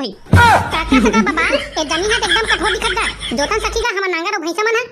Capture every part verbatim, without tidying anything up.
भाई। का, का सगा बाबा, ए जमीन ह त एकदम कठोर दिखत गा। जोतन सकी गा हमर नांगर अउ भैंसा मन ह।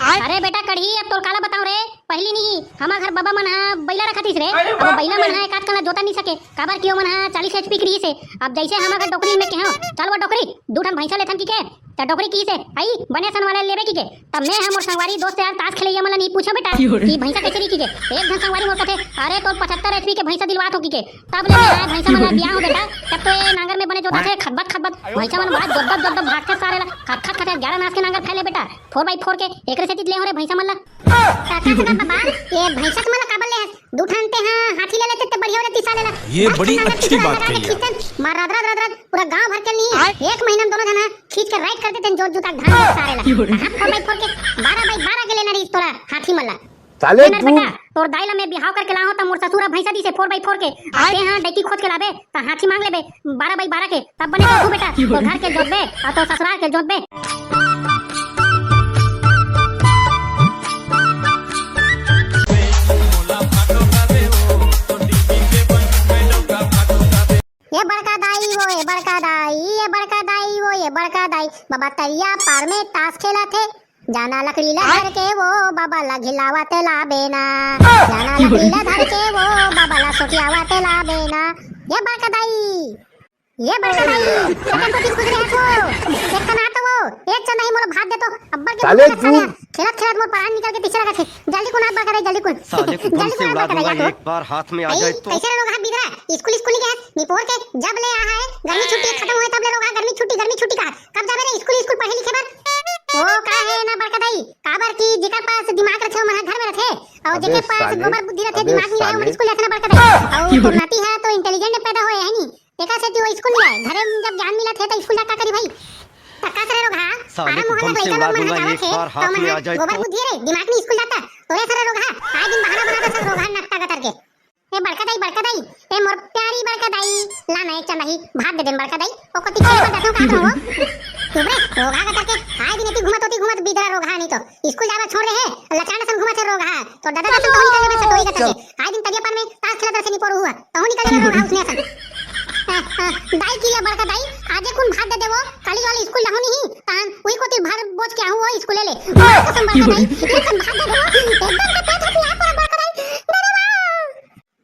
अरे बेटा कढ़ी, अब तोर काला बताऊं रे, पहिली नहीं, हमर घर बाबा मन ह बइला रखत हिस रे। अब बइला मन ह एकाध कन ला जोता नहीं सके, काबर कि ओमन ह चालीस एचपी के रिहिस हे। अब जइसे हमर घर डोकरी में केहेंव, "चल वो डोकरी, दू ठन भैंसा लेथन," किके, त डोकरी किहिस हे, "अई, बने असन वाला लेबे," किके। तब मैं ह मोर संगवारी, दोस्त यार, ताश खेलइया मन ला नहीं पूछेंव बेटा कि भैंसा कइसे रही किके। एक झन संगवारी मोर कथे, "अरे, तोर पचहत्तर एचपी के भैंसा दिलवात हों," किके। तब ले मैं ह भैंसा मन ला बियाहूं बेटा, तब तो ये नांगर में बने जोताथे, खदबत खदबत भैंसा मन बड़ा जोरदर जोरदर भागथे सारे ला, खत खत खत ग्यारह नास के नांगर फैले बेटा। फोर बाई फोर के, एकरे सेती ले हो रे भैंसा मन ला। का, का सगा बाबा, ये भैंसा मन ला काबर ले हस? दू ठन ते ह हाथी ले लेते त बढ़िया हो जाती साले ला। ये दस बड़ी ठन नांगर अच्छी बात कही आप। खींचन, मार रद रद रद रद, पूरा गांव भर के नहीं, आय। एक महीना में दोनों झन ह खींच के राइड कर देते जोत जुता धान के सारे ला। की हो रे? कहाँ फोर बाई फोर के, बारह बाई बारह के लेना रही तोला हाथी मन ला। साले ए नर तू बेटा, तोर दाई ला मैं बिहाव करके लाहूं त मोर ससुर ह भैंसा दिस हे फोर बाई फोर के। आ आय। ते ह डैकी खोज के लाबे त हाथी मांग लेबे बारह बाई बारह के, तब बने जोतहू बेटा। तोर घर के जोतबे अउ तोर ससुराल के जोतबे। ये बड़का दाई वो, ये बड़का दाई, ये बड़का दाई वो, ये बड़का दाई, बाबा तरिया पार में ताश खेलत हे। जाना लकड़ी ला धर के वो बाबा ला घिलावत लाबे ना। जाना लकड़ी ला धर के वो बाबा ला सोटियावत लाबे ना। ये बड़का दाई, ये बड़का दाई, कतन कोती खुद रहे हो? एक कन आ तो वो, एक चंदा ही मोला भात दे तो, अब्बर के साले भूख लगा तू। खेलत खेलत मोर परान निकल के पीछे लगा थे। जल्दी कुन आ बड़का दाई, जल्दी कुन। साले को बम जल्दी से कुन आ उड़ा बड़का दाई, दूंगा आ तो। एक बार हाथ में आ आई, जाए तो। कैसे लोग हाथ बिगड़ा? स्कूल, स्कूल नहीं गए? निपोर के जब ले आ है, गर्मी छुट्टी खत्म हुए तब ले लोग आ, गर्मी छुट्टी, गर्मी छुट्टी का? कब जाबे रे स्कूल, स्कूल पढ़े लिखे बर? ओ का हे ना बड़का दाई, काबर कि जेकर पास दिमाग रथे, ओमन ह घर में रथे, अउ अबे जेकर पास साले, गोबर बुद्धि रथे, अबे दिमाग नहीं आए, ओमन साले। स्कूल जाथे ना बड़का दाई। अउ तोर नाती ह तो इंटेलिजेंट पैदा होए है नी, तेकर सेती वो स्कूल नहीं आए। घरे में जब ज्ञान मिलत हे त स्कूल जा का करी भाई? त का सरे रोगहा, साले पारा को मोहल्ला बम से लइका उड़ा लोग मन दूंगा, जावत एक हे, बार त हाथ ओमन में ह आ जाए गोबर तो। बुद्धि रे, दिमाग नहीं स्कूल जाता। तोरे सरे रोगहा, आए दिन बहाना बनाता सब रोगहा नकटा गतर के। ए बड़का दाई, बड़का दाई, ए मोर प्यारी बड़का दाई, ला ना एक चंदा ही भात दे दे बड़का दाई। ओ कोती खेले बर जाथों का तो हो? चुप रे, रोगहा का करके, हाय दिन एती घूमत ओती घूमत बिदरा रोगहा नहीं तो। स्कूल जावा छोड़ रहे, लचांड सन घूमत हे रोगहा। तो दादा जैसे तो निकल लेबे सटोई का चल। करके। हाय दिन तरिया पार में ताश खेलत रहे निपोर हुआ, तो निकल लेबे रोगहा उसने सन। हाँ, हाँ, दाई की ये बड़का दाई, आजे कुन भात दे देवो, काली वाली स्कूल जाहू नहीं, तान वही कोती भार बोझ के आहू वो स्कूल ले। मार कसम बड़का दाई, ये कुन भात दे देवो, एकदम के पेट है पिया पर बड़का दाई। दादा वाह।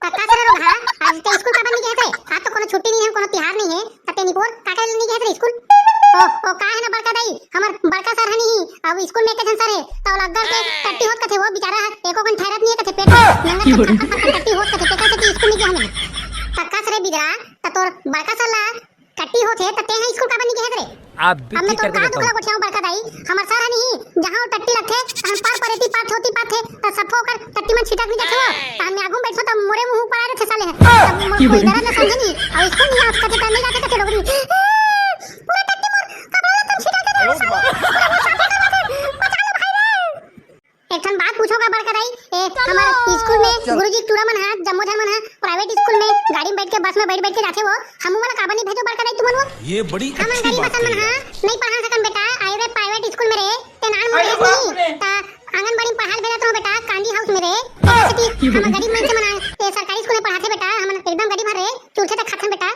का, का सर रोगहा, आज ते स्कूल काबर नहीं गए थे? आज तो कोनो छुट्टी नहीं है, कोनो तिहार नहीं है, त ते निपोर का करे नहीं गए थे स्कूल? ओ, ओ, का है ना बड़का दाई, हमर बड़का सर है नहीं, अब स्कूल में एक जन सर है, तो लग्गर के टट्टी होत कथे, वो बेचारा है, एको घन ठहरत नहीं है कथे, पेट में नंगा की हो रही? टट्टी होत कथे, पेट से स्कूल नहीं गया हमें। त का सर बिगड़ा, त तोर बड़का सर ला टट्टी होत हे, त ते ह स्कूल काबर नहीं गए रे? आप अब मैं बेफिक्र तोर के का बताओ। दुखला गोठियाऊं बड़का दाई, हमर सर ह नहीं, जहां वो टट्टी लगथे, तहां पार परेती पाथे होती पाथे, त सफा ओकर टट्टी मन छिटक नहीं जाथे वो। त हमने आगू में बैठो त मोरे मुंह ऊपर आ रहे थे साले हैं। तब मोर कोई दर्द न समझे नहीं, और स्कूल नहीं आ सकते, त नहीं जाते थे डोगरी। पूरा टट्टी मोर कपड़ा ला तम छिटक दे साले, पूरा मोर साफ कर दे, बचा लो भाई रे। एक ठन बात पूछो का बड़का दाई, ए, हमर स्कूल में गुरुजी टूरा मन हा, जम्मो झन मन हा, प्राइवेट स्कूल में गाड़ी में बैठ के, बस में बैठ बैठ के जाथे वो, हमू मन ला काबर नहीं भेजो बड़का दाई तुमन वो? ये बड़ी हमन अच्छी गरीब बात असन मन कही हा, आप। नहीं पढ़ा सकन बेटा, आए रे प्राइवेट स्कूल में रे, ते नान मुन अरे बाप रे। ता आंगनबाड़ी में पढ़ाल भेजत रहो बेटा, कांडी हाउस में रे, ते हमर गरीब मन से मना, ते सरकारी स्कूल में पढ़ाथे बेटा, हमन एकदम गरीब हन रे, चूल्हे तक खाथन बेटा।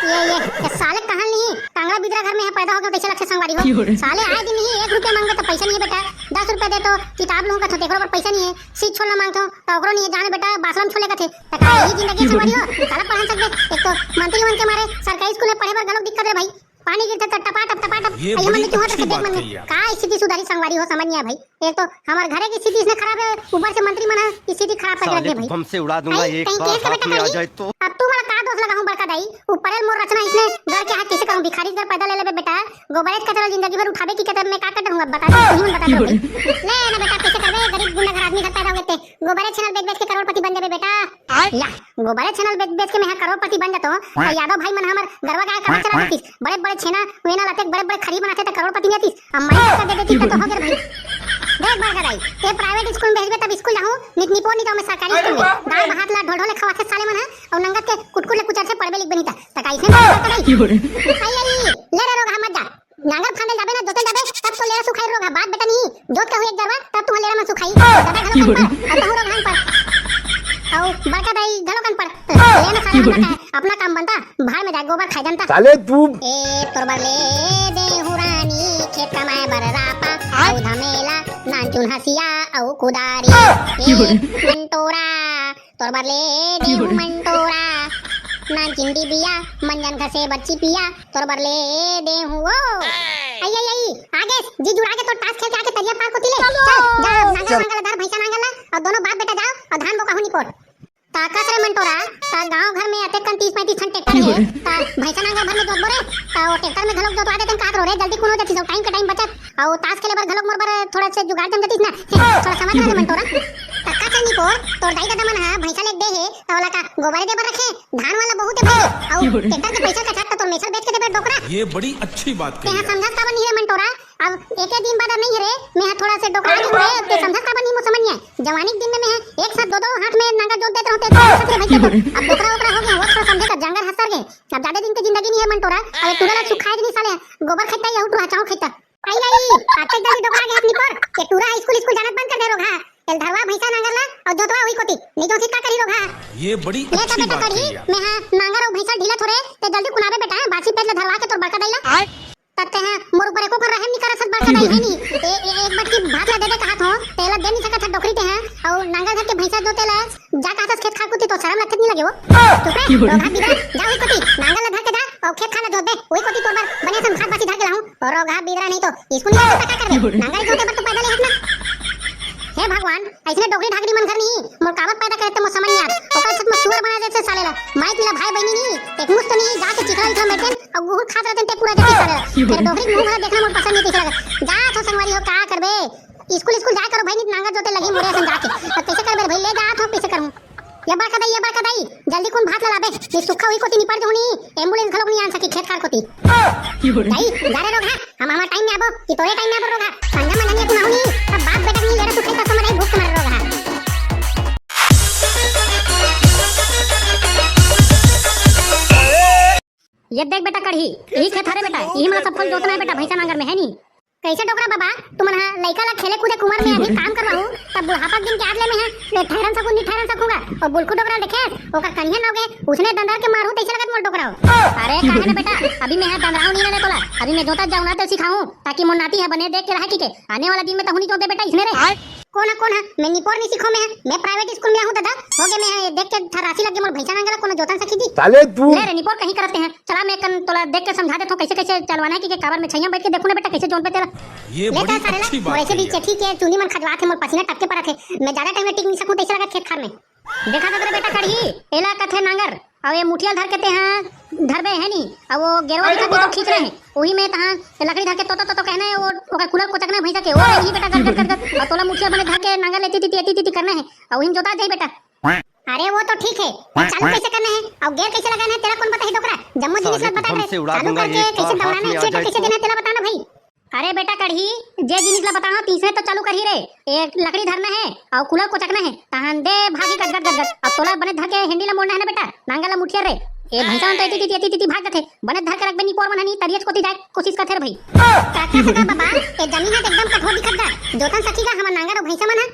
ये, ये, ये साले कहाँ नहीं, कांगड़ा बिदरा घर में यहाँ पैदा हो गया, पैसा लगते संगवारी हो। क्यों रे? साले आए दिन नहीं, एक रुपया मांगे तो पैसा नहीं है बेटा, दस रुपया दे तो किताब लूंगा तो तेकरो पर पैसा नहीं है, सीट छोड़ना मांगता हूँ तो ओकरो नहीं है, जाने बेटा बासरा में छोले का थे, तो का यही जिंदगी है संगवारी हो, साला पढ़ा सकते, एक तो मंत्री मन के मारे सरकारी स्कूल में पढ़े बर गलत दिक्कत रे भाई, पानी गिरता तो टपा टप, टपा टप, ये ये बड़ी मन में क्यों अच्छी होता है, बात मन में कही आप। का स्थिति सुधारी संगवारी हो, समझ नहीं आ भाई। एक तो हमारे घरे की स्थिति इसने खराब है, ऊपर से मंत्री मन की स्थिति खराब कर साले रखी है को भाई। बम से उड़ा दूंगा, आई, एक कहीं बार केस का हाथ बेटा में आ कहीं? जाए तो। अब तू मला का दोष लगाऊं बड़का दाई? ऊपर मोर रचना इसने घर के हाथ कैसे करूं? भिखारी घर पैदा ले लेबे बेटा, गोबरेज कचरा जिंदगी भर उठाबे की कदम में का कट रहूं? अब बता दे, तू ही बता दे भाई। ले ना बेटा, कैसे करबे? गरीब गुंडा घर आदमी घर पैदा हो गए ते गोबरेज छेना ल बेच बेच के करोड़पति बन जाबे बेटा। आय? या, गोबरेज छेना ल बेच बेच के मैं हा करोड़पति बन जातो। और यादव भाई मन हमर गरवा गाय का चला देतीस, बड़े बड़े छेना वेना लाते, बड़े बड़े खरी बनाते त करोड़पति नहीं आतीस। अब मैं कर दे देती तो हो गए भाई। देख बड़का दाई, ते प्राइवेट स्कूल में भेजबे तब स्कूल जाहूं, नित निपोर नहीं तो मैं सरकारी स्कूल में। दाल भात ला ढोल ढोल खवाथे साले मन हा, और नंगत के कुटकुट ले कुचर से पढ़बे लिखबे नहीं था। त का इसने बड़का दाई? आई, आई, ले रे रोगहा मत जा। नांगर फांदे जाबे ना, जोते जाबे, तब तो लेरा सुखाई रोगहा, बात बेटा नहीं, जोत का हुए एक जरवा, तब तुम्हारा लेरा मन सुखाई। दादा घलो कन पर, और तहु रोगहा कन पर। और बड़का दाई घलो कन पर। ले ना साले मन का, अपना काम बनता, भाड़ में जाए। गोबर खाए जनता। साले तू। ए तोर बर ले दे हूँ रानी, खेत कमाए बर रापा, आय। अउ धमेला, नानचुन हसिया, अउ कुदारी। ए मंटोरा, तोर बर ले दे हूँ मंटोरा, नानचुन डिबिया, मंजन घसे बच्ची पिया, तोर बर ले दे हूँ वो। आई, आई, आई, आगे, जी जुड़ा के तोर ताश खेल के आके तरिया पार कोती ले। चल, जा, नांगर चल। नांगर ला धर, भैंसा नांगर ला, अउ दोनों बाप बेटा जाओ, अउ धान बोका हूँ निपोर। ता कस रे मंटोरा, ता गांव घर में अतेक कन तीस पैंतीस ठन ट्रैक्टर हे, ता भैंसा नांगर भर में जोतबो रे, ता वो ट्रैक्टर में घलोक जोतवा देते, का करो रे, जल्दी कुन हो जाती सब, टाइम के टाइम बचत, अउ ताश खेले बर घलोक मोर बर थोड़ा से जुगाड़ जम जातीस ना, थोड़ा समझ रे मंटोरा। ता कस रे निपोर, तोर दाई ददा मन हा भैंसा लेके दे हे, ता ओला का गोबरे दे बर रखे, धान वाला बहुत हे भाई, अउ ट्रैक्टर के पैसा कथा ता तोर मेछल बेच के देबे डोकरा। ये बड़ी अच्छी बात कही यार। समझत काबर नहीं रे मंटोरा, अब एके दिन बाद नहीं रे, मैं हा थोड़ा से डोकरा गे हूँ रे, ते समझत काबर नहीं मोर समझ नहीं आए। जवानी के दिन में मैं हा एक साथ दो दो हाथ में नांगर जोत देत रहूँ, ते समझत रे भाई, ते तो अब डोकरा ओकरा हो गया, वो थोड़ा समझे का जंगल हसर गए। अब ज्यादा दिन के जिंदगी नहीं है मंटोरा, अब टूरा ला सुखाए नहीं साले, गोबर खेता या उठू हचाओ खेता। आई, आई, अब तक जल्दी डोकरा के हाथ निपर, ये टूरा स्कूल, स्कूल जाना बंद कर दे रोगहा। चल धरवा भैंसा नांगर ला, अउ जोतवा हुई कोती, नहीं जोती का करी रोगहा। ये बड़ी ले तो अच्छी बेटा बात कही, कही यार। मैं हा नांगर अउ भैंसा ढीला थोरे, ते जल्दी कुनाबे बेटा, बासी पेट ले धरवा के तोर बड़का दाई ला। आय। तब ते हा मोर ऊपर एको फर रहम नहीं करत हस बड़का दाई, है नी? ए, ए, एक बटकी भात ला दे दे कहत हो, तेला दे नहीं सकत हा डोकरी ते हा, अउ नांगर धर के भैंसा जोते ला, जा कहत हस खेत खार कुती, तो शरम लगत नहीं लगे वो? चुप रे, रोगहा बिदरा, जा हुई कोती, नांगर ला धर के जा, अउ खेत खार ला जोत दे, हुई कोती तोर बर, बने सन भात बासी धर के लाहूं, रोगहा बिदरा नहीं तो, स्कूल नहीं जाता का करबे? नांगर जोते बर तो पैदल ही हट ना। हे भगवान, अइसने डोकरी ढाकरी मन घर नहीं, मोर काबर पैदा करे ते मोर समझ नहीं आत। ओकर साथ में सुअर बना देते साले ला। माई पिला भाई बहनी नहीं, एक मुस्त नहीं, जाके चिखला इखला मेरते, अउ गुहुर खात रहते ते पूरा जति साले ला। फिर डोकरी के मुंह वाला देखना मोर पसंद नहीं, कैसे लगा। जा थो संगवारी हो, का करबे? स्कूल, स्कूल जाए करो भाई, नहीं नांगर जोते लगी मोरे असन जाके। अब कैसे करबे भाई, ले जा थो, कैसे करूं? ये बड़का दाई, ये बड़का दाई, जल्दी कुन भात ला लाबे, ये सुखा हुई कोती निपर जहूं नी, एम्बुलेंस घलोक नहीं आन सकी खेत खार कोती। दाई, जा रे रोगहा, हम हमार टाइम में आबो, कि तोरे टाइम में आबो रोगहा, संझा मंझा नहीं कुन आहू नी, सब बाप बेटा नहीं लेरा सुखे कसम नहीं भूख मारे रोगहा। ये देख बेटा कढ़ी, यही खेत हरे बेटा, यही मला सब फल जोतना है बेटा, भैंसा नांगर में है नी। कैसे डोकरा बाबा, तुमन हा लइका ला खेले कूदे के उमर में अभी काम करवाहू, तब बुढ़ापा के दिन के आदले में है, ले ठहरन सकूं, नहीं ठहरन सकूंगा। अउ बुलकू डोकरा देखे, ओकर कनिहा नव गए, उसने दंदर के मारू तैसे लगत मोर डोकरा हो। अरे काहे ना बेटा, अभी मैं हा दंदराऊ नहीं ना ले तोला, अभी मैं जोता जाऊं ना ते सिखाऊं, ताकि मोर नाती हा बने देख के रहे की के, आने वाला दिन में तहू नहीं जोते बेटा इसने रे। कोन हा, कोन हा? मैं निपोर नहीं सीखो मैं हा। मैं प्राइवेट स्कूल में आहूं दादा। हो गए मैं हा, ये देख के थरासी लग गई मोर भैंसा नांगला कोनो जोतन सखी जी। साले तू। ले रे निपोर कहीं करते हैं। चला मैं कन तोला देख के समझा देथों कैसे कैसे चलवाना है कि, कि काबर मैं छैया बैठ के देखूं ना बेटा कैसे जोत पे तेला। ये ले बड़ी चल सारे ला, अच्छी बात मोर ऐसे कही भी है। चेठी के चुनी मन खजवात हे, मोर पसीना टपके परत हे। मैं ज्यादा टाइम में टिक नहीं सकूं तैसे लगा खेत खार में। देखा तो रे बेटा कढ़ी, एला कथे नांगर। अब ये मुठिया धर के ते हा धरबे है नी, अब वो गेरवा दिखा के तो खींच रहे हैं, वही में तहां लकड़ी धर के तोतो तोतो कहना है, वो ओकर कुलर कोचकना है भैंसा के, वो नहीं बेटा गट गट गट गट, और तोला मुठिया बने धर के नांगर लेती ती एती ती करना है, और वही में जोता जाए बेटा। अरे वो तो ठीक है, चालू कैसे करना है और गेयर कैसे लगाना है, तेरा कौन बताही डोकरा? जम्मो जिनिस ला बता दे, चालू करके कैसे दौड़ाना है, एक्सीटर कैसे देना है, तेला बता ना भाई। अरे बेटा कढ़ी, जे जिनिस ला बताओ तीसरे तो चालू करही रे। एक लकड़ी धरना है और कुलर कोचकना है, तहन दे भागी गट गट गट गट। अब तोला बने धर के हेंडी ला मोड़ना है ना बेटा, नांगल ला मुठिया रे। ए भैंसा मन तो एती तीती एती तीती भाग जाथे, बने धर के रखबे निपोर मन हनी तरियच कोती जाए कोशिश करथे रे भाई। काका सगा बाबा, ए जमीन हा तो एकदम कठोर दिखत गा, जोतन सखी गा हमर नांगर अउ भैंसा मन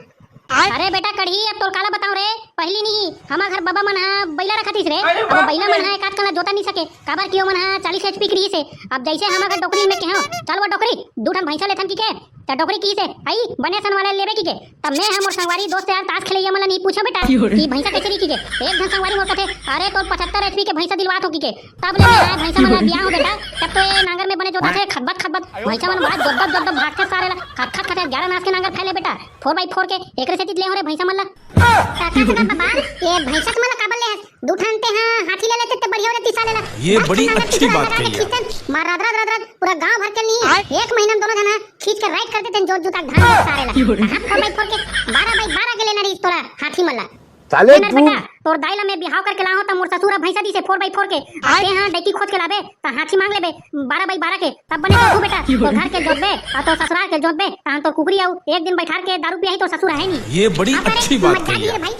हा। अरे बेटा कढ़ी, अब तोर काला बताऊं रे, पहली नहीं, हमर घर बाबा मन हा बैला रखत रहिस रे। अब बैला मन हा एकाध कन ला जोता नहीं सके, काबर कि ओमन हा चालीस एचपी के रहिस हे। अब जैसे हमर घर डोकरी में केहेंव, चल वो डोकरी, दू ठन भैंसा लेथन किके, त डोकरी किहिस हे, "अई, बने असन वाला लेबे किके।" तब मैं हा मोर संगवारी दोस्त यार ताश खेलैया मन ला नहीं पूछों बेटा कि भैंसा कैसे रही किके। एक झन संगवारी मोर कथे, "अरे तोर पचहत्तर एचपी के भैंसा दिलवात हों किके।" तब ले मैं हा भैंसा मन ला बियाहूं बेटा, तब तो ये नांगर में बने जोताथे, खदबत खदबत भैंसा मन बात जोतत जोतत भागथे सारे ला, खत खत खत ग्यारह नास के नांगर फैले बेटा। फोर बाई फोर के, एकरे सेती ले हो रे भैंसा मन ला। काका सगा बाबा, ये भैंसा मन ला काबर ले हस? दू ठन ते हा हाथी ले लेते ते बढ़िया हो जाती साले ला। ये बड़ी अच्छी बात कही है। मार रद रद रद रद, पूरा गांव भर के नहीं, एक महीना में दोनों जना खींच के राइट कर देते जोत जूता धान में सारे ला। कहां फोर बाई फोर के, बारह बाई बारह के लेना रही तोरा हाथी मन ला। साले ए नर तू बेटा, तोर दाई ला मैं बिहाव करके लाहूं त मोर ससुर ह भैंसा दिसे फोर बाई फोर के। आय। ते हां डैकी खोज के लाबे त हाथी मांग लेबे बारह बाई बारह के, तब बने जोतहू बेटा। तोर घर के जोतबे अउ तोर ससुराल के जोतबे, तहां तोर कुकरी अउ एक दिन बैठार के दारू पियाही तोर ससुर ह, है नी? ये बड़ी अच्छी बात कही है भाई।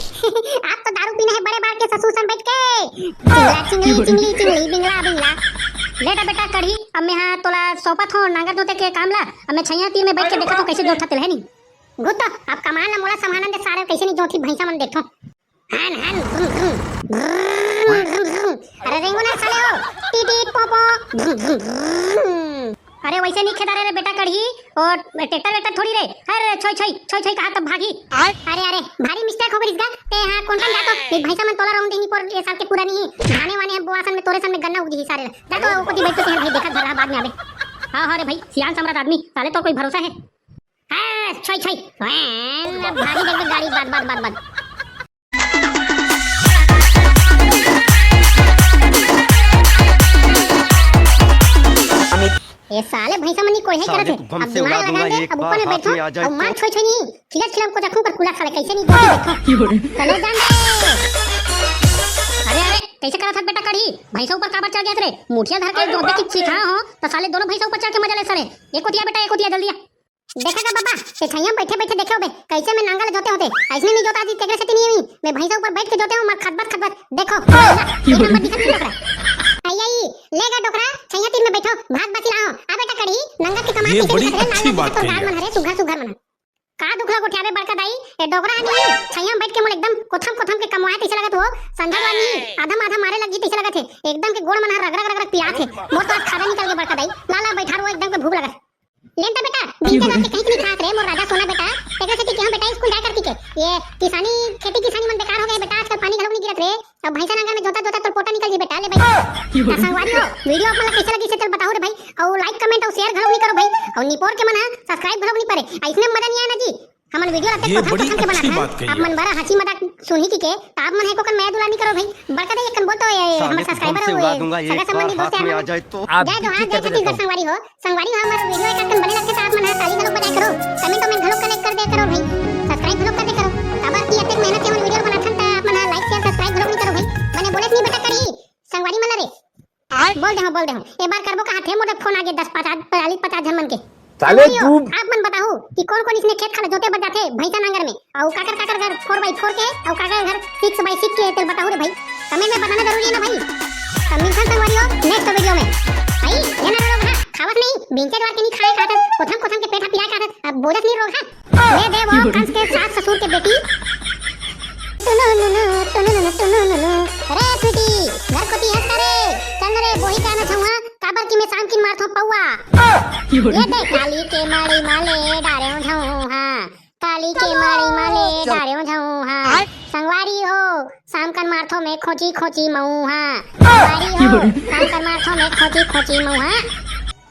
आज तो दारू पीना है बड़े बार के ससुर सन बैठ के। चिंगला चिंगली चिंगली चिंगली बिंगला बिंगला। ले रे बेटा कढ़ी, अब मैं हां तोला सौंपत हों नांगर जोते के काम ला। अब मैं छैया तीर में बैठ के देखत हों कैसे जोतथे तेला, है नी? घुत तो, अब कमान ला मोला संभालन दे सारे, कैसे नहीं जोतही भैंसा मन देखो। हन हन घुम घुम, घुम घुम घुम। अरे रेंगो ना साले हो, टी टी पो पो। अरे वैसे नहीं खेदा रे, रे बेटा कढ़ी, और ट्रैक्टर वैक्टर थोड़ी रे। अरे छोई छोई छोई छोई कहा तब भागी। अरे अरे भारी मिस्टेक हो गई इसका। ते हाँ कौन कौन जातो? ये भैंसा मन तोला रहूं देही पर ये साल के पूरा नहीं। धाने वाने हम बोआसन में तोरे सन में गन्ना उग जी सारे। जा तो ऊपर बैठ के भाई देखत भर रहा बाद में आवे। हाँ हाँ रे भाई सियान सम्राट आदमी साले तो कोई भरोसा है। हाँ छोई छोई। भारी देख गाड़ी बाद बाद बाद बाद। ए साले भैंसा मनी कोई है करत है। अब दिमाग लगा दे, अब ऊपर में बैठो। अब मार छोई छोई नहीं। खिलत खिलम को जखू कर कुला साले कैसे नहीं बोलती देखो। चलो जान दे। अरे अरे कैसे करत है बेटा कढ़ी? भैंसा ऊपर काबर चढ़ गया रे? मुठिया धर के जो की छिखा हो तो साले दोनों भैंसा ऊपर चढ़ के मजा ले साले। एक होतिया बेटा, एक होतिया जल्दी आ। देखा का बाबा, ये छैया बैठे बैठे देखे होबे, कैसे मैं नांगल जोते होते, ऐसने नहीं जोता जी, तेरे से नहीं हुई, मैं भैंसा ऊपर बैठ के जोते हूँ, मर खतबत खतबत, देखो, एक नंबर दिखत नहीं डोकरा। आई आई, ले गा डोकरा, छैया तीर में बैठो, भात बासी लाओ, आ बेटा कढ़ी, नंगत के कमाल ये कैसे बड़ी दिखत रे, अच्छी लाल बात तो कही गाल है। मन हरे, सुघर सुघर मन। का दुख लगो ठ्याबे बड़का दाई, ये डोकरा हनी, छैया बैठ के मोल एकदम कोथम कोथम के कमवाए तैसे लगत हो, संझा वाली आधा माधा मारे लगी तैसे लगत है, एकदम के गोड़ मन हर रग रग रग रग पियात है, मोर तो आज खादा निकल के बड़का दाई, ला ला बैठा रो, एकदम के भूख लगत। लेन त बेटा, दिन के रात के कहीं नहीं खात रे, मोर राजा सोना बेटा। तेकरे सेती केहूं बेटा स्कूल जाए करती के। ये किसानी, खेती किसानी मन बेकार हो गए बेटा, आजकल पानी घलो नहीं गिरत रे। अब भैंसा नांगर में जोता जोता तोर पोटा निकल जी बेटा, ले भाई। आ संगवारी हो, वीडियो आप मन ला कैसे लगी से चल बताओ रे भाई। और लाइक, कमेंट और शेयर घलो नहीं करो भाई। और निपोर के मन हा सब्सक्राइब घलो नहीं परे। ऐसने मजा नहीं आया ना जी। हमन वीडियो ला ये देख बड़ी पसंद के अच्छी बनात बात हन। कही आप है। मन बड़ा हंसी मजाक सुनही की के, त आप मन हे कोकर मया दुलार नहीं करो भाई। बड़का दे एकन बोल तो ये हमर साले सब्सक्राइबर बम से हो, उड़ा ये दूंगा, सगा एक बार संबंधी दोस्त हाथ में यार आ मन। जाए तो। आप जय जोहार, जय छत्तीसगढ़ संगवारी हो। संगवारी हो, हमर वीडियो एक आध कन बने लगथे त आप मन ह ताली घलोक बजाए करो, कमेंट वमेंट घलोक कलेक्ट कर दे करो भाई, सब्सक्राइब घलोक कर दे करो। काबर कि अतेक मेहनत से हमन वीडियो बनाथन त आप मन ह लाइक, शेयर, सब्सक्राइब घलोक नहीं करो भाई। मने बोले नहीं बेटा करी, संगवारी मन ला रे। बोल दे हूँ, बोल दे हूँ, एक बार करबो कहा थे मोर फोन आगे दस पचास, चालीस पचास झन मन के। साले संगवारी हो, तू आप मन बताहू कि कौन कौन इसने खेत खाला जोते बर जाथे भैंसा नांगर में, अउ काकर काकर घर फोर बाई फोर के, अउ काकर घर सिक्स बाई सिक्स के, तेल बताहू रे भाई, कमेंट में बताना जरूरी है ना भाई। तो मिलथन संगवारी हो नेक्स्ट वीडियो में। भाई ये ना लोग हाँ खावत नहीं, बिंचे द्वार के नहीं खाए खात, कोथम कोथम के पेट हा पिराए खात, अब बोझत नहीं रोग है। ले दे वो कंस के सास ससुर के बेटी। टुनुनुनु, टुनुनुनु, टुनुनुनु। रे स्वीटी, घर कोती हस का रे? चल रे, बोही का ना छउहा, काबर कि मैं शाम किन मारथों पौआ। ये दे काली के माड़ी माले डारेव झउहा, काली के माड़ी माले डारेव झउहा। संगवारी हो, शाम कन मारथों मैं खोची खोची मऊहा। संगवारी हो, शाम कन मारथों मैं खोची खोची मऊहा।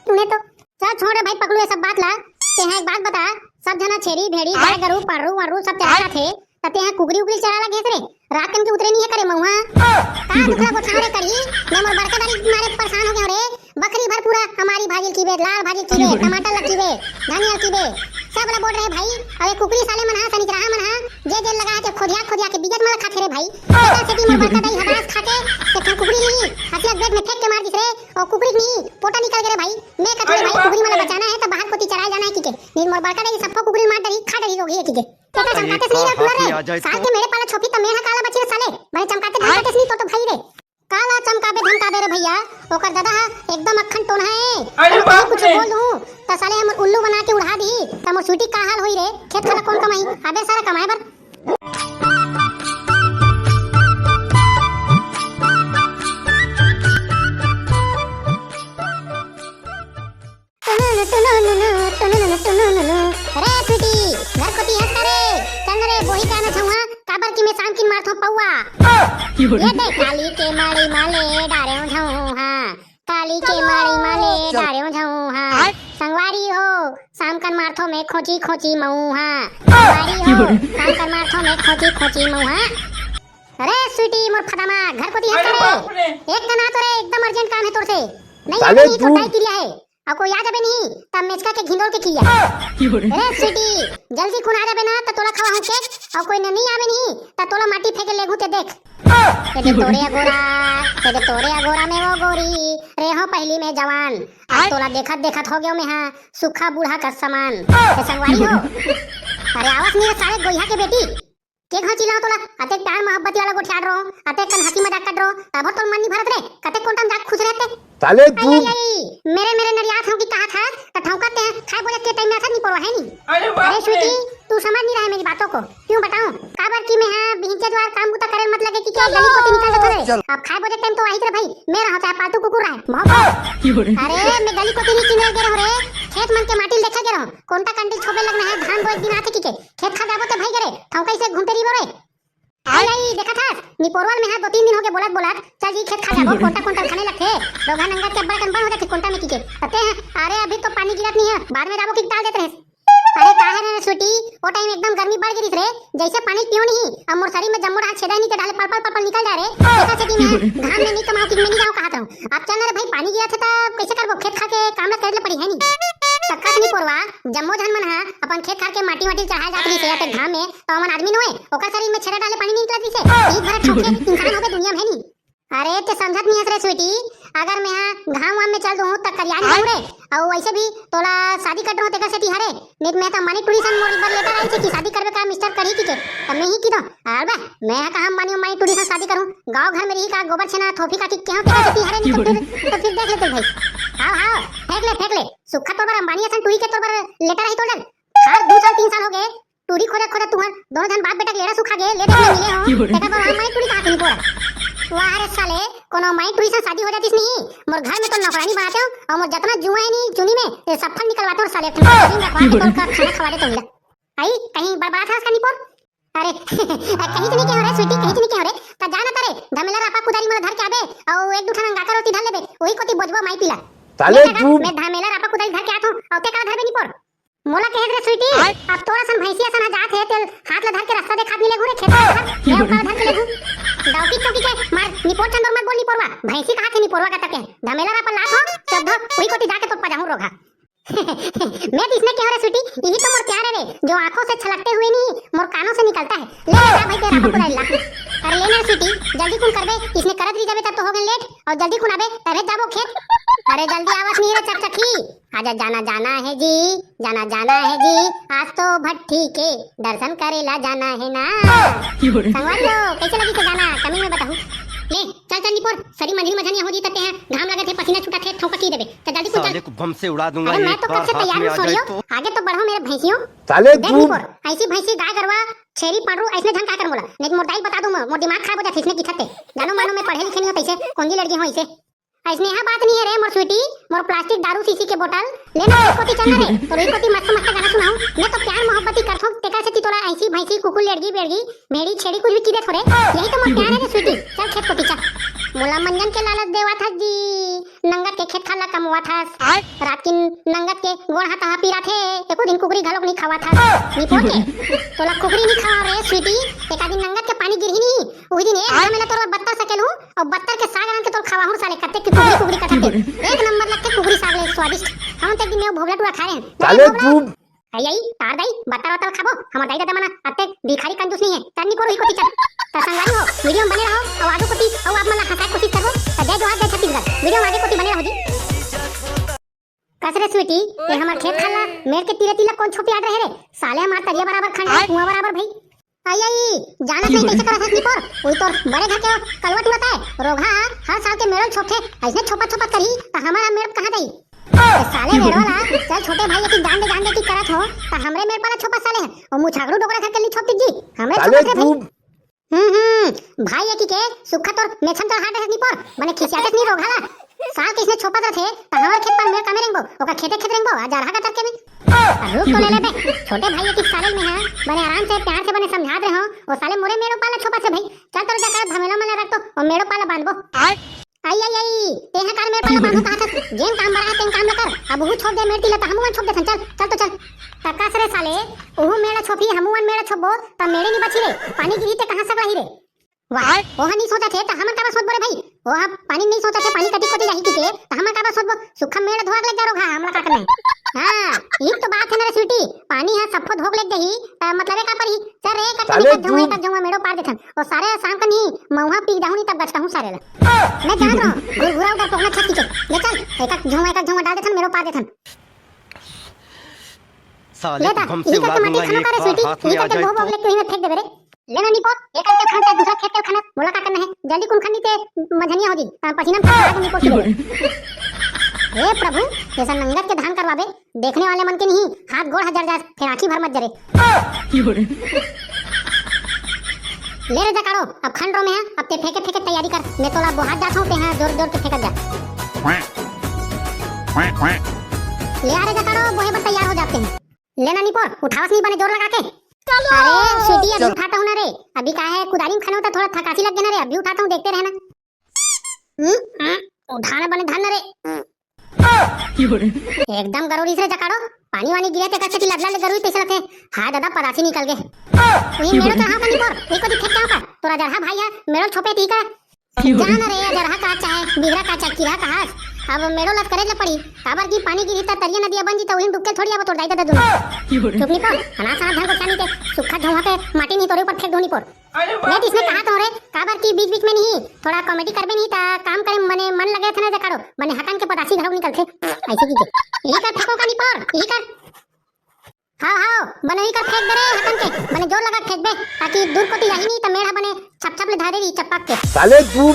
तूने तो चल छोड़ रे भाई पकलू ये सब बात ला। तेहा एक बात बता, सब झना छेरी भेड़ी गाय गरू पररू वरू सब चराथे, त तेहा कुकरी उकरी चरा ला घेस रे। रात कन के उतरे नहीं है करे मऊहा। का दुखला गोठा रे करी, मैं मोर बड़का दारी मारे परेशान हो गया रे। बकरी भर पूरा हमारी भाजी की बे, लाल भाजी की बे, टमाटर लग की बे, धनिया की बे, सब ला बोल रहे भाई। अबे कुकरी साले मन हा, सनिचराहा मन हा, जे जेल लगा के खोदिया खोदिया के बिगत मला खाथे रे भाई। तेकर सेती मोर बड़का दाई हदास खा के एक ठन कुकरी ली, हथिया गेट में फेंक के मार दिस रे। ओ कुकरी के नहीं पोटा निकल गे रे भाई। मैं कथों रे भाई, कुकरी मन ला बचाना है त बाहर कोती चराए जाना है किके। नहीं मोर बड़का दाई सबको कुकरी मार डरी, खा डरी रोगी है किके। तेकर चमकाते नहीं रे कुलर रे। साल के मेरे पाला छोपी त मेर हा काला बची रे साले। बने चमकाते धमकाते नहीं तो, तो भाई रे। काला चमकाबे धमकाबे रे भैया, ओकर दादा हा एकदम अखन टोनहा है। अरे अगर बाप कुछ रे। बोल दूं त साले हमर उल्लू बना के उड़ा दी, त मोर स्वीटी का हाल होई रे? खेत खाला कौन कमाई? अबे सारा कमाए बर। टुनुनु, टुनुनुनु, टुनुनुनु, टुनुनुनु। रे स्वीटी, घर कोती हस का रे? चल न रे, बोही का ना छउहा, काबर कि मैं शाम किन मारथों पौआ। ये दे काली के माड़ी माले डारेव झउहा, काली के माड़ी माले डारेव झउहा। संगवारी हो, शाम कन मारथों मैं खोची खोची मऊहा। संगवारी हो, शाम कन मारथों मैं खोची खोची मऊहा। अरे स्वीटी, मोर फदामा, घर कोती हस का रे? एक तना तो रे, एकदम अर्जेंट काम है तोर से। नहीं, साले नहीं, तू छोटा ही किरिया है। अउ कोई आ जाबे नहीं, तब मेचका के घिंडोल के किया। अरे स्वीटी, जल्दी कुन आ जाबे ना, त तोला खवाहूं केक, अउ कोई न नहीं आबे नहीं, त तोला माटी फेंके लेगू ते देख। तेरे तोरे अगोरा, तेरे तोरे अगोरा में वो गोरी, रे हो पहली में जवान। आज तोला देखत देखत हो गयो मैं हाँ, सूखा बूढ़ा का समान। ए संगवारी हो। अरे आवस नहीं रे साले गोइहा के बेटी। के घाव चिल्लाओ तोला, अतेक प्यार मोहब्बत वाला गोठियार रो, अतेक कन हंसी मजाक कर रो, तब तोर मन नहीं भरत रे, कतेक कोंटा में जाके खुश रहते। साले तू। आई, आई, आई, मेरे, मेरे नरियात हम की कहा था, त ठौका ते खाए बोले के टाइम में असर नहीं पड़ो है नहीं। अरे बाप अरे रे। स्वीटी, तू समझ नहीं रहा है मेरी बातों को, क्यों बताऊं? काबर की मैं हाँ बिहिंचे द्वार काम बुता करे मत लगे कि क्या गली कोती निकल जाता है। चलो। अब खाए बोले टाइम तो आई रे भाई, अरे, मैं गली कोती नहीं किने गे रहो रे, खेत मन के माटी ल देखे गे रहो, कोनटा कंडी ल छोबे लगना है, धान बोए के दिन आथे किके, खेत खार जाबो ते भाई गे रे, ठौका इसे घूमते रहिबो रे। आई, आई, देखत हस, निपोरवा ल मैं हा दो तीन दिन होगे बोलत बोलत, चल जी खेत खार जाबो, कोनटा कोनटा खने लगथे, रोगहा नंगत के अब्बड़ अकन बन हो जाथे कोनटा में किके। अते हैं, अरे अभी तो पानी गिरत नहीं है, बाद में जाबो कि डाल देते हैं। अरे काहे रे स्वीटी, ओ टाइम एकदम गर्मी बढ़ गिरिस रे, जैसे पानी पियो नहीं, अब मोर शरीर में जम्मो डाल छेदा नहीं ते डाले पल पल पल पल निकल जा रे, देखा से कि मैं घाम में नहीं कमाओ कि मैं नहीं जाऊँ कहत रहूँ। अब चल ना रे भाई, पानी गिरत हे त कैसे करबो, खेत खार के काम ला करे ले पड़ी है नहीं। तक्का से निपोरवा, जम्मो झन मन हा अपन खेत खार के माटी वाटी चढ़ाए जात रहिस हे या ते घाम में, तो हमन आदमी नोए, ओकर शरीर में छेदा डाले पानी नहीं निकलत रहिस हे। ईद भर ठोके इंसान होबे दुनिया में है नहीं। अरे ते समझत नहीं हस रे स्वीटी, अगर मैं हा घाम वाम में चल दूँ त करिया नहीं जाऊँ रे। अउ वैसे भी तोला शादी कर दूँ तेकर सेती हरे, नहीं त मैं त मानी टूरी सन मोर बर लेटर आई छे कि शादी करबे का मिस्टर करी की के, त मैं ही की दो। अरे बे, मैं हा कहाँ मानी मानी टूरी सन शादी करूँ, गाँव घर में रही का गोबर छेना थोपी का कि केहो तेकर सेती हरे, नहीं तो फिर, तो फिर देख लेते भाई। हाव हाव, फेंक ले फेंक ले, सुखा तोर बर अंबानी असन टूरी के तोर बर लेटर आई तोर जग। हर दो साल तीन साल हो गए, टूरी खोजत खोजत तुहर दोनों झन बाप बेटा के लेड़ा सुखा गे, ले देख ले मिले हो। तेकर बर हम माई टूरी कहा तुमको। वाह रे साले, कोनो माई टूरी से शादी हो जातीस नहीं, मोर घर में तो नौकरानी बनाते हो और मोर जितना जुआ है नहीं चुनी में, ये सब फल निकलवाते हो साले, तुम दिन रखवा के तोर का खाना खवा दे तो मिला। आई, कहीं बड़बड़ा था उसका निपोर? अरे, कहीं तो नहीं कह रहे स्वीटी, कहीं तो नहीं कह रहे। त जा ना तारे, धमेला रापा कुदारी मन धर के आबे, और एक दू ठन अंगाकर रोटी धर लेबे, वही कोती बोजबो माई पीला। साले ले जा, तू मैं धमेला रापा कुदारी धर के आत हूँ, और ते का धरबे निपोर? मोला कहे रे स्वीटी, आय? अब तोरा सन भैंसिया सन ह जात हे, तेल हाथ ला धर के रास्ता देखात मिले घुरे, खेत ला धर, मैं ओकर धर के लेगू। डौकी चौकी के मार, निपोर चंदोर मत बोल निपोरवा, भैंसी कहा थे निपोरवा का तके, धमेला रापा लात हो, चोद्दो, वही कोती जाके तो पजाहूँ रोगहा। मैं तो इसने कह रहे स्वीटी, यही तो मोर प्यार है रे, जो आंखों से छलकते हुए नहीं, मोर कानों से निकलता है। ले जा भाई, तेरा रापा कुदारी ला। अरे ले ना स्वीटी, जल्दी कुन करबे, इसने करत रही जाबे तब तो हो गए लेट, और जल्दी कुन आबे, तभे जाबो खेत। अरे जल्दी आवत नहीं रे चकचकी। आजा जाना जाना है जी, जाना जाना है जी, आज तो भट्ठी के दर्शन करेला जाना है ना। संगवारी हो, कैसे लगी थे गाना, कमेंट में बताओ। ले चल चल निपोर, सरी मंझली मझनिया हो जी तते हैं, घाम लगे थे, पसीना छूटा थे, ठोका की देबे। तो जल्दी कुछ साले को बम से उड़ा दूंगा अरे मैं तो कब से तैयार हूँ, सोरियो। आगे तो बढ़ो मेरे भैंसियों। साले देख निपोर, ऐसी भैंसी गाय गरवा छेरी पांडरू ऐसने झन का कर मोला, नहीं तो मोर दाई बता दूं मैं, मोर दिमाग खराब हो जाथे इसने की छत्ते। जानो मानो मैं पढ़े लिखे नहीं हो तैसे, कोंजी लड़की हो इसे। अइसने हा बात नहीं है रे मोर स्वीटी, मोर प्लास्टिक दारू शीशी के बोतल लेना एक कोती चलना रे, तो एक कोती मस्त मस्त गाना सुनाऊं। मैं तो प्यार मोहब्बत ही करथों, तेकर से ती तोला ऐसी भैंसी कुकुर लेड़गी बेड़गी भेड़ी छेड़ी कुछ भी चीजे थोड़े, यही तो मोर प्यार है रे स्वीटी। चल खेत कोती चल। मोला मंजन के लालच देवा था जी, नंगत के खेत खाला कमवा था। रात किन नंगत के गोड़ हाथ हा पीरा थे, एको दिन कुकरी घलोक नहीं खावा था। निपोर के तोला कुकरी नहीं खावा रे स्वीटी, एक दिन नंगत के पानी गिरही नहीं, उही दिन एक घामे ला तोर बत्तर सकेलहूं, अउ बत्तर के साग रांध के तोर खवाहूं साले, कत्ते के कुकरी कुकरी कथक के। एक नंबर लगथे कुकरी साग ले स्वादिष्ट। हम तो एक दिन में भोबला टूरा खाए हैं। साले तू। आई आई, तार दाई, बत्तर वत्तर खाबो। हमर दाई दादा मना अत्ते भिखारी कंजूस नहीं है। चल निपोर ही कोती चल। त संगवारी हो, वीडियो में बने रहो, अउ आगू कोती, अउ आप मन ला हंसाए कोशिश करबो। त जय जोहार, जय छत्तीसगढ़। वीडियो में आगे कोती बने रहो जी। कस रे स्वीटी, ये हमर खेत खाला मेड़ के तीरे तीला कौन छोपी आट रहे रे? साले हमार तरिया बराबर खंड है, कुआं बराबर भाई। आई आई, जाना सही कैसे करत हस निपोर? उई तोर बड़े घर के कलवा टूरा ताय। रोगहा हर साल के मेड़ो छोपथे, ऐसने छोपत छोपत करही त हमारा मेड़ कहाँ जाई? ए साले मेड़वा ला, चल छोटे भाई की जान दे जान दे की करत हो, त हमरे मेड़ पाला छोपत साले है। ओ मुछागरू डोकरा घर के ली छोपती जी, हमरे साले छोपत रे भाई। तू। हम्म हम्म, भाई ये की के सुखा तोर मेछम तोर हाथ है निपोर, बने खिसियाते नहीं रोगहा ला। साल के इसने छोपत रथे, त हमर खेत पर मेड़ कमे रेंगबो, ओकर खेते खेत रेंगबो, आ जा रहा का तरके में। रुक तो ले ले बे, छोटे भाई ये की साले में है, बने आराम से प्यार से बने समझात रहे हो, ओ साले मोरे मेड़ो पाला छोपत से भाई, चल तोर जगह धमेला मला रख तो, ओ मेड़ो पाला बांधबो। आई आई आई, तेहा काल मेरे पाला बांधो कहा था, जेन काम बड़ा है तेन काम ला कर, अब वो छोप दे मेड़ तीला त हमू मन छोप देथन, चल, चल तो चल। तकास रे साले, ओहू मेड़ा छोपी, हमू मन मेड़ा छोपबो, त मेड़े नी बची रे, पानी गिरी ते कहाँ सकला ही रे। वाह, ओहा नी सोचा थे, त हमन काबर सोचबो रे भाई? ओहा पानी नी सोचा थे, पानी कटी कोती जाही की के, त हमन काबर सोचबो? सुखा मेड़ा धोआ के लग जा रोगहा, हमला का करना है? हाँ, ई तो बात है ना रे स्वीटी, पानी हा सफो धोक ले जाही, त मतलब का परही? चल रे, एक साले एक झुमा, तू एक झुमा मेड़ो पार देथन। ओ सारे शाम का नी, मऊहा पी जाहूं नी तब गचकाहूं सारे ला। मैं जानत रहूं, घुरघुरा उधर टोकना छत की चल। ले चल, एक एक झुमा, एक एक झुमा डाल देथन, मेड़ो पार देथन। साले ले ता, तुम हमसे यही करके उड़ा माटी दूंगा खाना एक का रे बार स्वीटी, हाथ में यही आ करके जाए भोग तो। भोग लेके वहीं में फेंक देबे रे। ले ना निपोर, एक अंते खाना चाहे दूसरा खेत के खाना, बोला का करना है? जल्दी कुन खंडी ते मझनिया हो जी, पसीना में आग निपोर के। हे प्रभु, ऐसा नंगत के धान करवाबे, देखने वाले मन के नहीं, हाथ गोड़ हजार जाए, फिर आंखी भर मत जरे। ले रे जकाड़ो, अब खंड रो में है, अब ते फेंके फेंके तैयारी कर, मैं तोला बोहात जात हूँ, ते हाँ जोर जोर के फेंकत जा। ले आ रे जकाड़ो, बोहे बर तैयार हो जाते हैं। ले ना निपोर, उठावस नहीं बने जोर लगा के। अरे स्वीटी, अभी उठाता हूँ ना रे। अभी का है, कुदारी में खने होता, थोड़ा थकासी लग गया ना रे, अभी उठाता हूँ, देखते रहना। हम्म, हम्म, उठाना बने धन रे। एकदम गरोरी से जकाड़ो, पानी वानी गिरे ते कसे की लदला ले गरोरी तैसे लगे। हाय दादा, पदासी निकल गए। वही मेड़ो चढ़ाओ का निपोर, एक को दिखे क्या का? तोरा जरहा भाई है, मेड़ो छोपे ती का। जान रे, जरहा का चाहे, बिगड़ा का चाहे, किरा का हाथ। अब मेड़ो लत करे ले पड़ी। काबर की पानी गिरी त तरिया नदिया बन जी त वहीं डूब के थोड़ी आबो तोर दाई दादा दुनो। चुप निपोर, अनास अनास धन को क्या नहीं ते, सुखा झोंहा के माटी नहीं तोरे ऊपर फेंक दो निपोर। अरे मैं बाप तो इसमें रे। कहा तो रे, काबर की बीच बीच में नहीं, थोड़ा कॉमेडी करबे नहीं ता काम करे मने मन लगे थे ना जकाड़ो, बने हकन के पतासी घरों निकलथे, ऐसे की के। यही कर फेंको का निपोर, यही कर। हाँ, हाँ, बने यही कर फेंक दे रे हकन के, बने जोर लगा फेंक दे, ताकि दूर कोती जाही नहीं त मेढ़ा बने छप छप ले धारे रही चपक के। साले तू।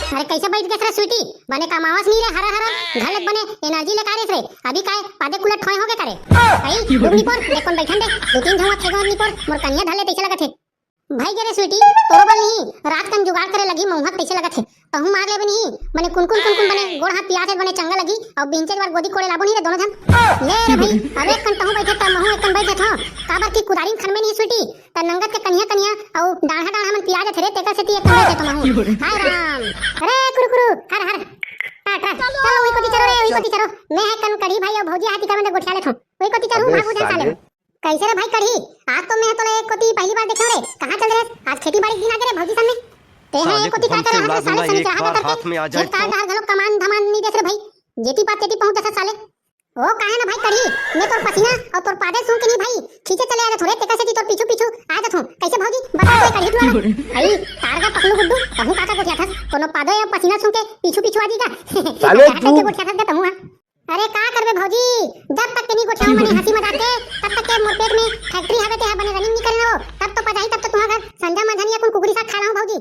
अरे कैसे बैठ गए रे स्वीटी, बने कमावस नहीं रे, हरा हरा, घर ले बने एनर्जी ले कारिस रे, अभी काय पादे कुलट ठोए हो के करे। आई, रुक निपोर, देख कौन बैठन दे, दो तीन झोंका फेंको निपोर, मोर कनिया धले तैसे लगत है। भाई गे रे स्वीटी, तोरो बल नहीं, रात कन जुगाड़ करे लगी महुआ तैसे लगत है। तहूँ मार लेबे नहीं, बने कुनकुन कुनकुन बने गोड़ हाथ पियाथे बने चंगा लगी, और बिंचे बार गोदी कोड़े लाबो नहीं रे दोनों जन। ले रे भाई, अब एक कन तहूँ बैठे त महूँ एक कन बैठ जाथो, काबर की कुदारी खन में नहीं स्वीटी, त नंगत के कनिया कनिया, और डाढ़ा डाढ़ा मन पिया जाथे रे, तेकर सेती एक कन बैठ जाथो महूँ। हाय राम, अरे कुरु कुरु, हर हर, टा टा, चलो वही कोती चलो रे, वही कोती चलो, मैं है कन कढ़ी भाई और भौजी हाथी का में गोठिया लेथो, वही कोती चलो, अबे भागू जा साले। साले। कैसे रे भाई कढ़ी? आज तो मैं तोला एक कोती पहली बार देखे रे। कहाँ चल रहे? आज खेती बाड़ी के दिन आ गए रे भौजी सन में। ते हैं साले एक कोती को बम का से करे उड़ा हाथ में साले दूंगा, सनिचरा एक हाथ बार करके। हाथ में आ जाए खेत तो। काट डाहर घलो कमान धमान नहीं देस रे भाई। जेती पात तेती पहुँच जैसा साले। ओ काहे ना भाई कढ़ी? मैं तोर पसीना और तोर पादे सूंघ के नहीं भाई। खींचे चले आ जाथो रे, तेकर सेती तोर पीछू पीछू आ जाथो। कैसे भौजी? बता तो कढ़ी टुरा। भाई, तार का पकलू गुड्डू, कहूँ काका गोठिया थस। कोनो पादो या पसीना सूंघ के पीछू पीछू आ जी का? साले तू। गोठिया थस का तमू हा। अरे का करबे भौजी, जब तक के नी गोठियाओ मने हंसी मजाक के, तब तक के मोर पेट में फैक्ट्री हवे ते ह बने रनिंग नी करे ना हो, तब तो पजाही, तब तो तुहा घर संझा मंझा नी अकुन कुकरी साग खा रहा हूँ भौजी।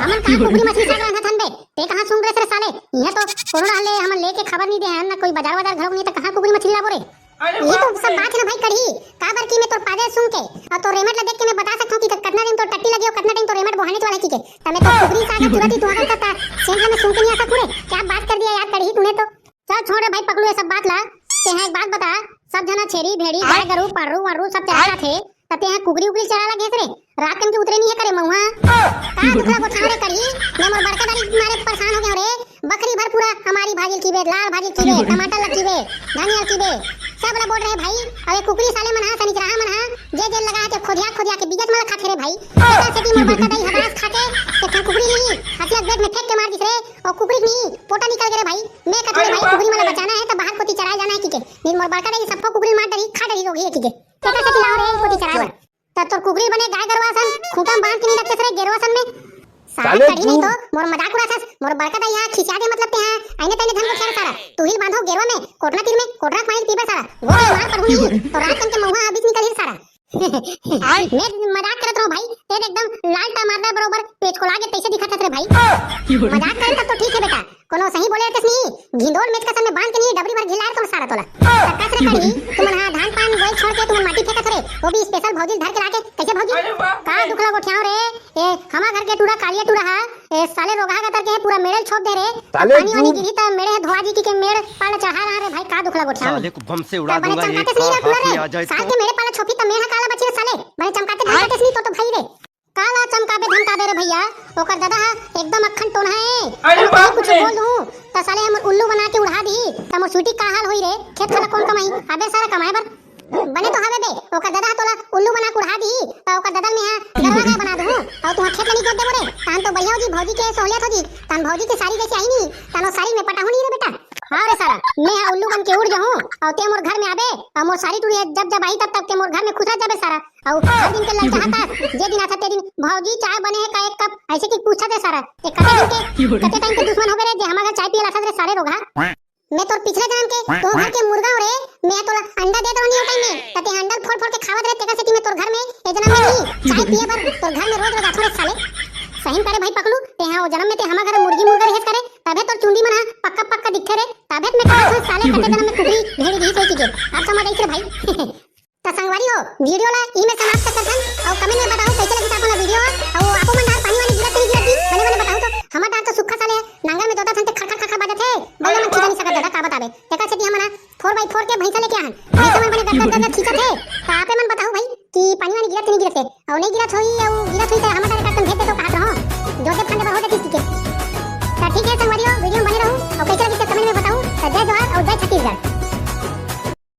हमन कहाँ कुकरी मछली साग रांधत हन बे, ते कहाँ सूंघ रहे रे साले, इहे तो कोरोना हले हमन लेके खबर नी दे हन, ना कोई बाजार वाजार घरों नी, तो कहाँ कुकरी मछली लाबो रे। अरे ये तो बाप सब रे। बात है ना भाई कढ़ी, काबर की मैं तोर पादे सूंघ के और तोर रेमट ला देख के मैं बता सकता हूँ कि कितना टाइम तोर टट्टी लगे और कितना टाइम तोर रेमट बोहाने वाला है, ठीक है? तब मैं तो कुकरी साग चुरा दी तुहा घर का सेंट में सूंघ के नहीं आ सकूँ रे, क्या बात कर दिया यार कढ़ी तूने तो। चल छोड़ रे भाई पकलू ये सब बात ला। ते हैं एक बात बता, सब जना छेरी भेड़ी गाय गरू पाड़रू वाड़रू सब चराथे, त ते हैं कुकरी उकरी चरा ला घेस रे? रात कन के उतरे नहीं है करे महुआ। का दुखला गोठा रे कढ़ी, मैं मोर बड़का दारी मारे परेशान हो गए रे। बकरी भर पूरा हमारी भाजी की बे, लाल भाजी की बे, टमाटर ला की बे, धनिया की बे, सब ला बोल रहे भाई। अबे कुकरी साले मन हा, सनिचराहा मन हा, जे जे लगा है ते खोदिया खोदिया के बिगत मला खाथे रे भाई। एकर सेती मोर बड़का दाई हबास खा के एक ठन कुकरी ली, हसिया पेट में फेंक के मार दिस रे। ओ कुकरी नहीं, पोटा निकल गए रे भाई। मैं कथों रे भाई, कुकरी मन ला बचाना है त बाहर कोती चराए जाना है किके। नहीं मोर बड़का दाई सबको कुकरी मार डरी, खा डरी रोगी है किके। तेकर सेती लाओ रे कोती चराए बर। त तोर कुकरी बने गाय गरवा सन, खूंटा में बांध के नहीं रखते रे गेरवा सन में। साला साले कढ़ी नहीं तू। तो मोर मजाक उड़ाथस, मोर बड़का दाई हा खिसिया दे मतलब ते हा, आइने ताइने धन को खेल सारा। तू ही बांधो गेरवा में, कोटना तीर में, कोटरा के पानी पीबे सारा। वो मार पढ़ू नहीं, तो रात कन के महुआ बीच निकल ही सारा। मैं मजाक करत रहूं भाई, ते एकदम लाल टमाटर बरोबर पेच को लागे तैसे दिखत हस रे भाई। मजाक करे तब तो ठीक है बेटा, कोनो सही बोले रहते नहीं, घिंदोल मेचका सन में बांध के नहीं डबरी भर घिलाए तुम सारा तोला। तब कस रे कढ़ी, तुमन हा धान पान बोए छोड़ के तुमन माटी फेंकत रे, वो भी स्पेशल भौजी धर के लाके, कैसे भौजी? अरे बाप का रे। दुखला गोठियाओ रे, ए हमा घर के टूरा कालिया टूरा हा, ए साले रोगहा गतर के है पूरा मेड़े ल छोप दे रे। साले पानी वानी तू गिरी त मेड़े है धोआ जी की के मेड़ पाला चढ़ा रहा रे भाई, का दुखला गोठियाओ। साले को बम से उड़ा दूंगा, एक बार हाथ में आ जाए तो। साल के मेड़े पाला छोपी त मेड़ हा काला बची रे साले, बने चमकाते धमकाते नहीं तो, तो भाई रे। काला चमकाबे धमकाबे रे भैया, ओकर दादा हा एकदम अखन टोनहा है। अरे बाप रे। कुछ बोल दूं त साले हमर उल्लू बना के उड़ा दी, त मोर स्वीटी का हाल होई रे? खेत खाला कौन कमाई? अबे सारा कमाए बर बने तो हवे बे, ओकर दादा हा तोला उल्लू बना के उड़ा दी, त ओकर दादा ल मैं हा गरवा गाय बना दूं, अउ तुहा खेत ल नहीं जोत देबो रे, तान तो बढ़िया हो जी, भौजी के सहूलियत हो जी, तान भौजी के सारी जैसी आई नहीं, तान वो सारी में पटाहू नहीं रे बेटा। हाँ रे सारा, मैं हा उल्लू बन के उड़ जाऊं, अउ ते मोर घर में आबे, अउ मोर सारी टूरी जब जब आई तब तब ते मोर घर में खुसरत जाबे सारा। अउ हर दिन के ललचाहत हस, जे दिन आथस ते दिन, "भौजी, चाय बने हे का एक कप?" ऐसे की पूछत हे सारा। ते कते दिन के, कते टाइम के दुश्मन होबे रे, जे हमर घर चाय पिए ला आथस रे साले रोगहा। मैं तोर पिछले जन्म के, तोर घर के मुर्गा हूँ रे, मैं तोला अंडा देत रहूँ नी ओ टाइम में, त ते अंडा फोड़ फोड़ के खावत रहे, तेकर सेती मैं तोर घर में, ए जन्म में नहीं, चाय पिए बर तोर घर में रोज रोज आथूँ रे साले। सही में करे भाई पकलू, ते हाँ ओ जन्म में ते हमर घर मुर्गी मुर्गा रहेस करे, तभे तोर चुंदी मन हा पक्का पक्का दिखथे रे, तभे त मैं कहत हूँ साले कते जन्म में कुकरी भेड़ी रहीस होई के, अब समझ आइस रे भाई। त संगवारी हो, वीडियो ला इही में समाप्त करथन, अउ कमेंट में बताओ कैसे लगिस आप मन ला वीडियो, अउ आपो मन डार पानी वानी गिरत नहीं गिरत जी, बने बने बताओ तो, हमर डार तो सुक्खा साले हे, नांगर में जोतत हन ते खर खर खर खर बाजत हे, बइला मन खींचा नहीं सकत। पे। तेकर सेती हमन ह four by four के भैंसा लेके आहन। भैंसा मन बने गट गट गट गट खींचत हे। त आपे मन बताहू भाई कि पानी वानी गिरत के नहीं गिरत हे? अउ नहीं गिरत होही, अउ गिरत होही त